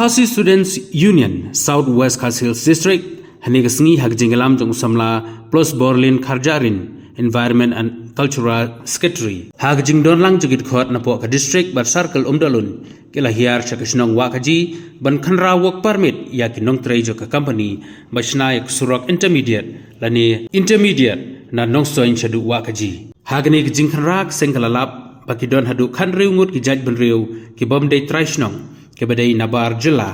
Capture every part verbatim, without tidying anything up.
Khasi Students Union South West Khasi Hills District, hynne ka sngi ha ka jingïalam jong u samla Plus Borlin Kharjahrin, Environment and Cultural Secretary, ha ka jingdon lang jong ki dkhot napoh ka district bad circle Umdohlun, ki la hiar sha ka shnong Wahkaji ban khynra work permit ïa ki nongtrei jong ka company ba shna ïa ka surok intermediate lane intermediate na Nongstoiñ shaduh Wahkaji. Ha kane ka jingkhynra ka seng ka la lap ba ki don haduh khathynriew ngut ki jaitbynriew ki bym dei trai shnong, kiba dei nabar jylla,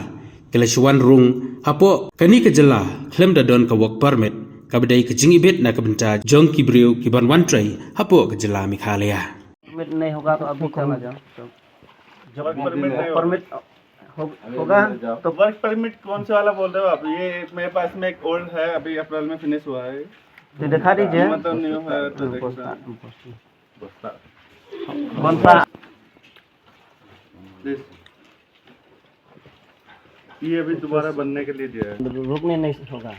ki la shu wan rung hapoh kane ka jylla khlem da don ka work permit, kaba dei ka jingibit na ka bynta jong ki briew ki ban wan trei hapoh ka jylla Meghalaya. परमिट नहीं होगा तो अभी चला जाओ। जब वर्क परमिट नहीं होगा। परमिट हो-, होगा तो वर्क परमिट कौन सा वाला बोल रहे हो आप? ये मेरे पास में एक ओल्ड है, अभी अप्रैल में फिनिश हुआ है। तो दिखा दीजिए। मतलब न्यू है तो देखता हूँ। कौन सा? प्लीज। ये अभी दोबारा बनने के लिए दिया है। रुकने नहीं होगा।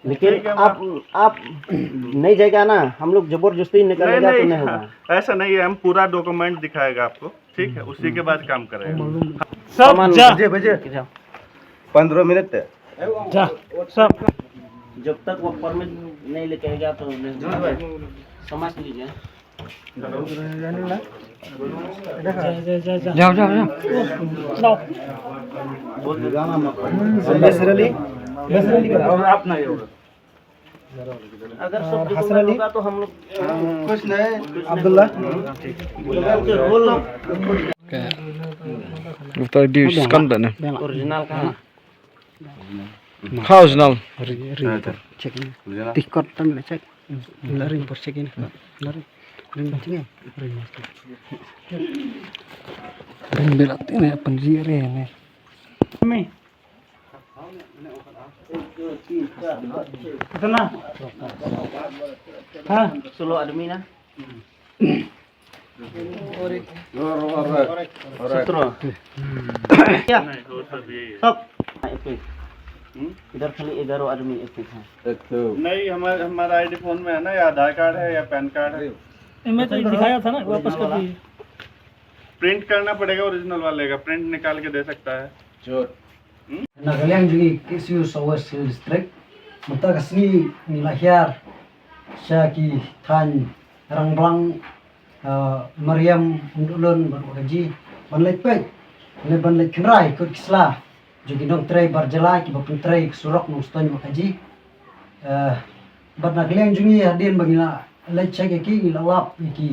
लेकिन ठीक है, आप, आप नहीं जाएगा ना, हम लोग जबरदस्ती निकालेगा तो नहीं होगा। ऐसा नहीं है, हम पूरा डॉक्यूमेंट दिखाएगा आपको, ठीक है, उसी के बाद काम करेगा। सब सामान जा। बजे, बजे। जाओ। पंद्रह मिनट है। जा, सब। जब तक वो परमिट नहीं लेके आएगा तो नहीं होगा। समझ लीजिए। जा, जा, जा, जा। जाओ, जाओ, जाओ। बेसर अली, बेसर अली का। और आप नहीं होगा। अगर सब डॉक्यूमेंट होगा तो हम लोग कुछ नहीं। अब्दुल्ला। बोल लो। Kita di scan dah ni. Original kan? Kha original. Ri, ri, check ini. Tikot tam le check. La ring por check ini. La ring. Ring check ini. Ring. Ring berat ini apa sih ini? Kami. Sana. Ha? Solo admin ah. और, और, और, और। सत्रह। क्या? नहीं, वो सब यही है। सब। एपिक। हम्म? इधर खाली ग्यारह आदमी एपिक है। एक तो नहीं, हमारे, हमारा आईडी फोन में है ना, या आधार कार्ड है या पैन कार्ड है। ये मैं तो दिखाया था ना, वापस कर दीजिए। प्रिंट करना पड़ेगा ओरिजिनल वाले का, प्रिंट निकाल के दे सकता है। श्योर। Na ka liang jong ngi K S U South West Hill District, mynta ka sngi ngi la hiar sha ki thaiñ Rangblang, ah, Mariam, Umdohlun bad Wahkaji ban leit peit ne ban leit khynra ïa ki kot ki sla jong ki nongtrei bar jylla kiba pyntrei ka surok Nongstoiñ Wahkaji. Ah, bad na ka liang jong ngi hadien ba ngi la leit check ïa ki, ngi la lap ïa ki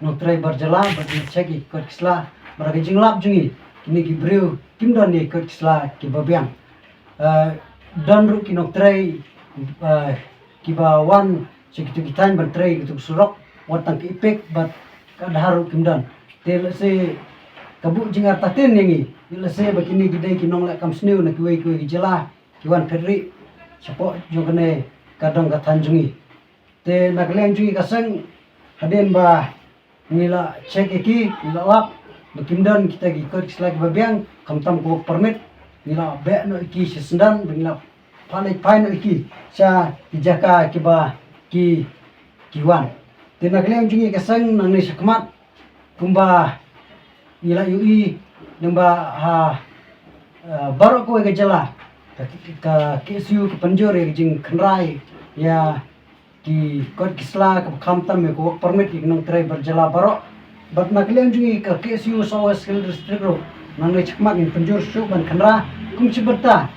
nongtrei bar jylla bad ngi check ïa ki kot ki sla. Bad ha ka jinglap jong ngi, kine ki briew kim don ïa ki kot ki sla kiba biang. Eh, don ruh ki nongtrei, eh, kiba wan sha kitu ki thaiñ ban trei kitu ki surok, wat tang ka Epic bad ka Aadhaar ruh kim don. Te lehse ka buh jingartatien ïa ngi, lehse ba kine ki dei ki nongleh kam sniew na kiwei kiwei ki jylla ki wan phet rieh shapoh jong kane ka dong ka thaiñ jong ngi. Te na ka liang jong ngi ka seng, hadien ba ngi la check ïa ki, ngi la lap ba kim don kita ki kot ki sla kiba biang, khamtam ka work permit, ngi la beh noh ïa ki sha syndon, ba ngi la pynleit phai noh ïa ki sha ki jaka kiba ki, ki wan. Te na ka liang jong ngi ka seng nangne shakhmat, kumba ngi la ïohi, lyngba ha, eh, baroh kawei ka jylla, ka, ka K S U ka pynjur ïa ka jingkhynra ïa ki kot ki sla kaba khamtam ïa ka work permit ïa ki nongtrei bar jylla baroh. Bad na ka liang jong ngi ka K S U South West Hill District ruh, nangne shakhmat ngin pynjur shuh ban khynra kum shi bynta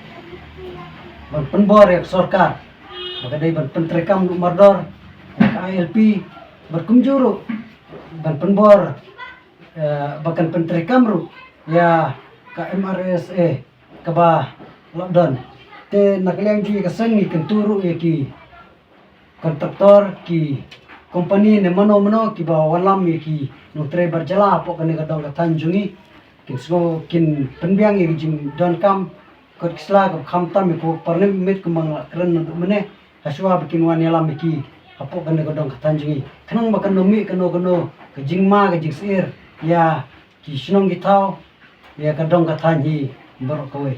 ban pynbor ïa ka sorkar ba ka dei ban pyntreikam lut mardor ïa ka I L P, bad kumjuh ruh ban pynbor, eh, ba kan pyntreikam ruh ïa ka M R S A kaba la don. Te na ka liang jong ngi ka seng ngi kyntu ruh ïa ki kontraktor, ki kompani ne mano mano kiba wallam ïa ki nongtrei bar jylla hapoh kane ka dong ka thaiñ jong ngi. Kin sngew kin pynbiang ïa ki jingdonkam kot ki sla kaba khamtam ïa ka work permit kumba nga la kren naduh mynne, hashwa ba kin wan ïalam ïa ki hapoh kane ka dong ka thaiñ jong ngi, khnang ba kan ym mih kano kano ka jingma ka jingsyier ïa ki shnong ki thaw, ïa ka dong ka thaiñ hi baroh kawei.